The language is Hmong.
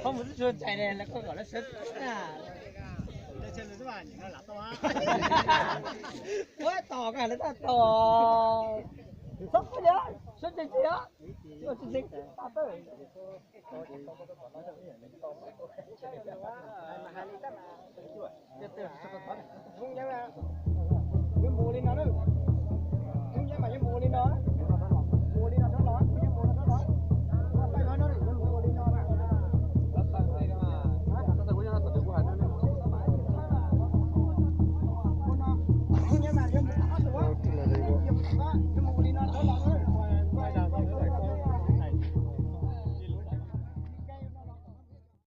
Koj mus twb tsis ua tshais ne, koj kom lawv sawv na. Ua tos koj lawv tab tom. Txhob pub li, sawv tsees tsees os. Tsis ua tsis tsees, tab pawg.